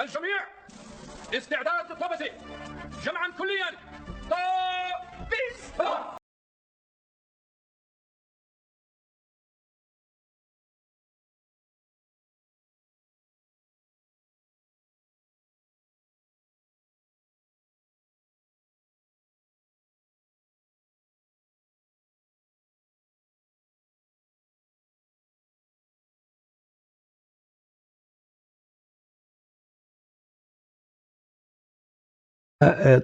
الجميع استعداد طوبزي، جمعا كليا، طوبيز.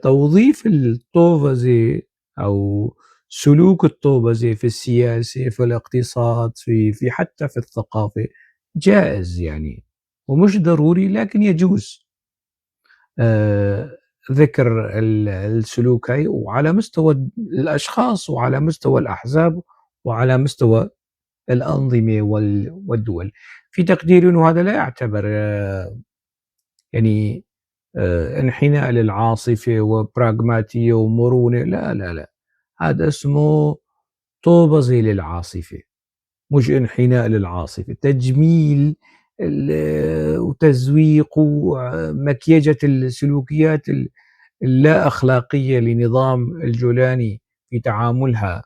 توظيف الطوبزة أو سلوك الطوبزة في السياسة، في الاقتصاد، في حتى في الثقافة جائز ومش ضروري، لكن يجوز ذكر السلوك هاي، وعلى مستوى الأشخاص وعلى مستوى الأحزاب وعلى مستوى الأنظمة والدول. في تقديري أنه هذا لا يعتبر انحناء للعاصفة وبراغماتية ومرونة، لا لا لا، هذا اسمه طوبزة للعاصفة، مش انحناء للعاصفة، تجميل وتزويق ومكيجة السلوكيات اللا أخلاقية لنظام الجولاني في تعاملها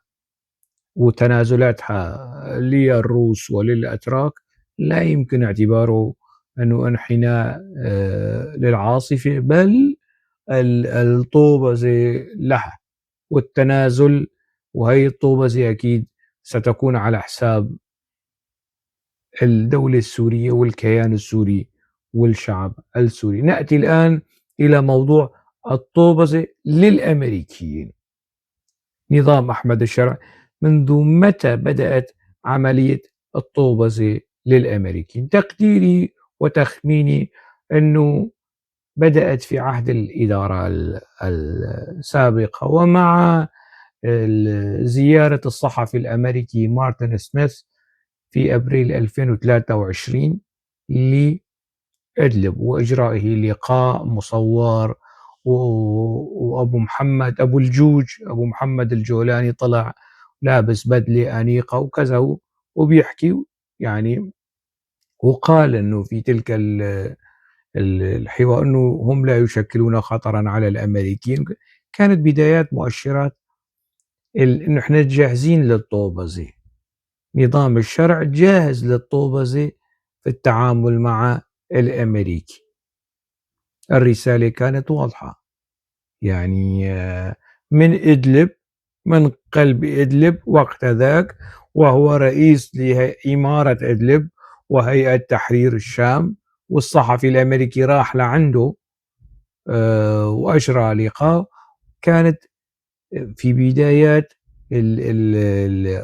وتنازلاتها للروس وللأتراك، لا يمكن اعتباره أنه انحناء للعاصفة، بل الطوبزة لها والتنازل، وهي الطوبزة أكيد ستكون على حساب الدولة السورية والكيان السوري والشعب السوري. نأتي الآن إلى موضوع الطوبزة للأمريكيين. نظام أحمد الشرع منذ متى بدأت عملية الطوبزة للأمريكيين؟ تقديري وتخميني أنه بدأت في عهد الإدارة السابقة، ومع زيارة الصحفي الأمريكي مارتن سميث في أبريل 2023 لإدلب وإجرائه لقاء مصور، وأبو محمد أبو الجوج أبو محمد الجولاني طلع لابس بدلة أنيقة وكذا وبيحكي وقال أنه في تلك الحوار أنه هم لا يشكلون خطرا على الأمريكيين. كانت بدايات مؤشرات أنه إحنا جاهزين للطوبزة، نظام الشرع جاهز للطوبزة في التعامل مع الأمريكي. الرسالة كانت واضحة، من إدلب، من قلب إدلب وقت ذاك، وهو رئيس لإمارة إدلب وهيئة تحرير الشام، والصحفي الأمريكي راح لعنده وأجرى لقاء. كانت في بدايات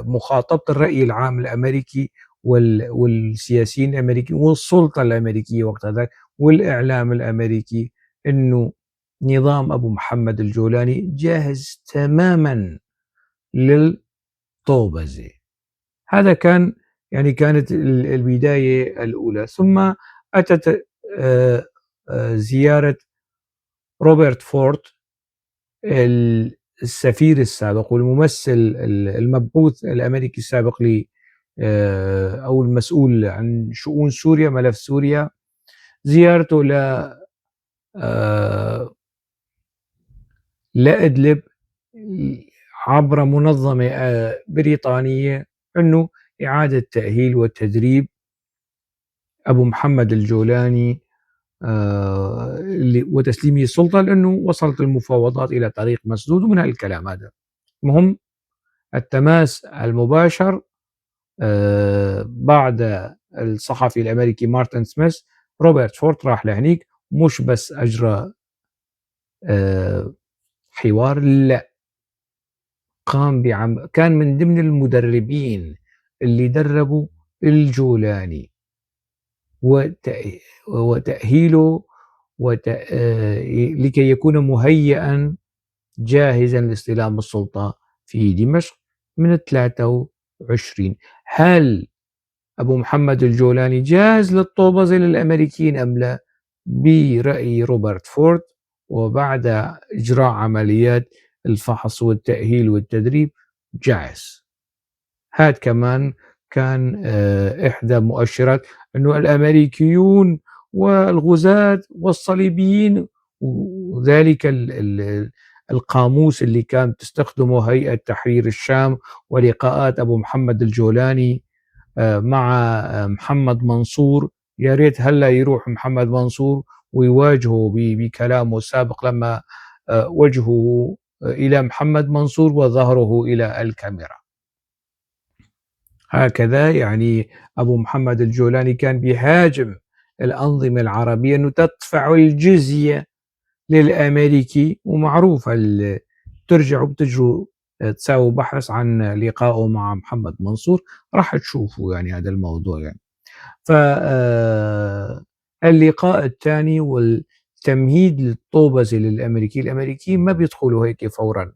مخاطبة الرأي العام الأمريكي والسياسيين الأمريكيين والسلطة الأمريكية وقت ذاك والإعلام الأمريكي أنه نظام أبو محمد الجولاني جاهز تماما للطوبزة. هذا كان كانت البداية الأولى. ثم أتت زيارة روبرت فورد السفير السابق والممثل المبعوث الأمريكي السابق أو المسؤول عن شؤون سوريا، ملف سوريا، زيارته لإدلب عبر منظمة بريطانية أنه إعادة تأهيل وتدريب أبو محمد الجولاني وتسليمه السلطة، لأنه وصلت المفاوضات إلى طريق مسدود ومن هالكلام هذا. المهم التماس المباشر بعد الصحفي الأمريكي مارتن سميث، روبرت فورد راح لهنيك، مش بس أجرى حوار، لا، قام كان من ضمن المدربين اللي دربوا الجولاني وتأهيله لكي يكون مهيئا جاهزا لاستلام السلطة في دمشق من 23. هل أبو محمد الجولاني جاهز للطوبزة للأمريكيين أم لا؟ برأي روبرت فورد وبعد إجراء عمليات الفحص والتأهيل والتدريب جاهز. هاد كمان كان إحدى مؤشرات أنه الأمريكيون والغزاة والصليبيين، وذلك القاموس اللي كانت تستخدمه هيئة تحرير الشام ولقاءات أبو محمد الجولاني مع محمد منصور. يا ريت هلا يروح محمد منصور ويواجهه بكلامه السابق لما وجهه إلى محمد منصور وظهره إلى الكاميرا. هكذا أبو محمد الجولاني كان بيهاجم الأنظمة العربية أنه تدفع الجزية للأمريكي، ومعروف ترجعوا بتجوا تساووا بحث عن لقائه مع محمد منصور راح تشوفوا هذا الموضوع. اللقاء الثاني والتمهيد للطوبزة للأمريكي، الأمريكيين ما بيدخلوا هيك فورا،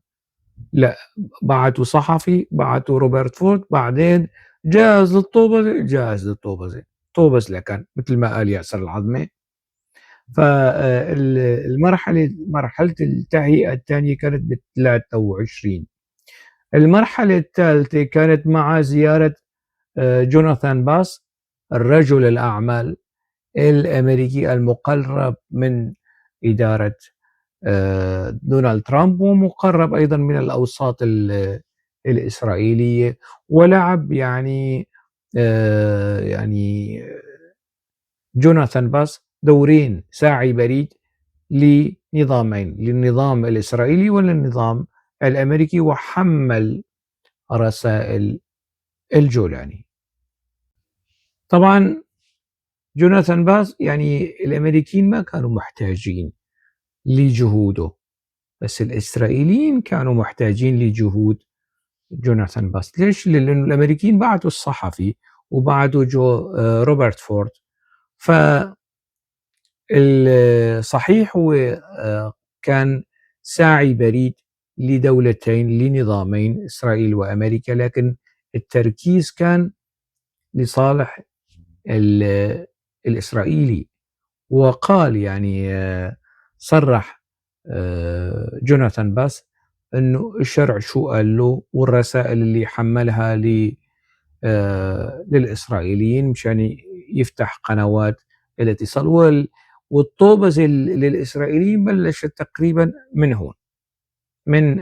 لا بعتوا صحفي، بعتوا روبرت فورد، بعدين جاهز للطوبزة، جاهز للطوبزة، طوبز لكان مثل ما قال ياسر العظمة. فالمرحلة، مرحلة التهيئة الثانية كانت ب 23. المرحلة الثالثة كانت مع زيارة جوناثان باس الرجل الأعمال الأمريكي المقرب من إدارة دونالد ترامب، ومقرب أيضا من الأوساط الإسرائيلية، ولعب جوناثان باس دورين ساعي بريد لنظامين، للنظام الإسرائيلي وللنظام الأمريكي، وحمل رسائل الجولاني. طبعا جوناثان باس الأمريكيين ما كانوا محتاجين لجهوده، بس الإسرائيليين كانوا محتاجين لجهود جوناثان باس. ليش؟ لأنه الأمريكيين بعتوا الصحفي وبعتوا روبرت فورد. ف الصحيح هو كان ساعي بريد لدولتين، لنظامين، إسرائيل وأمريكا، لكن التركيز كان لصالح الإسرائيلي. وقال صرح جوناثان باس أنه الشرع شو قال له والرسائل اللي حملها للإسرائيليين مشان يفتح قنوات الاتصال. والطوبزة للإسرائيليين بلشت تقريبا من هون، من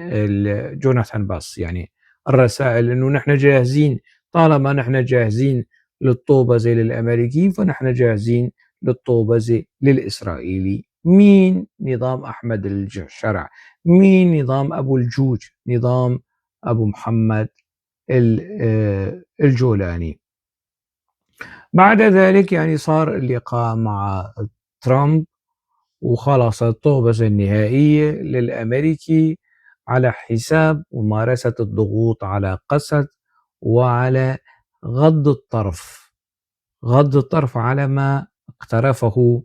جوناثان باس، الرسائل أنه نحن جاهزين، طالما نحن جاهزين للطوبزة للأمريكيين فنحن جاهزين للطوبزة للإسرائيلي. مين نظام أحمد الشرع؟ مين نظام أبو الجوج؟ نظام أبو محمد الجولاني. بعد ذلك صار اللقاء مع ترامب وخلص الطوبزة النهائية للأمريكي على حساب ممارسة الضغوط على قسد وعلى غض الطرف، غض الطرف على ما اقترفه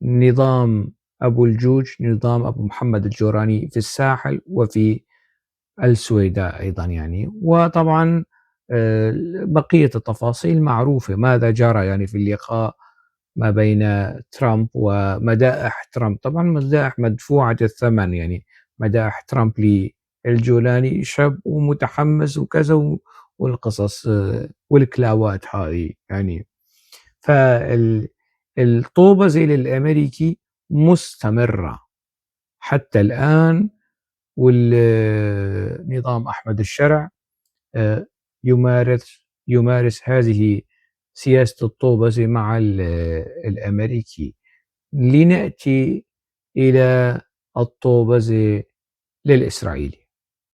نظام أبو الجوج، نظام أبو محمد الجوراني في الساحل وفي السويداء أيضا. وطبعا بقية التفاصيل معروفة، ماذا جرى في اللقاء ما بين ترامب ومدائح ترامب. طبعا مدائح مدفوعة الثمن، مدائح ترامب للجولاني شاب ومتحمس وكذا والقصص والكلاوات هذه. فالطوبزة للأمريكي مستمرة حتى الآن، والنظام أحمد الشرع يمارس هذه سياسة الطوبزة مع الأمريكي. لنأتي إلى الطوبزة للإسرائيلي.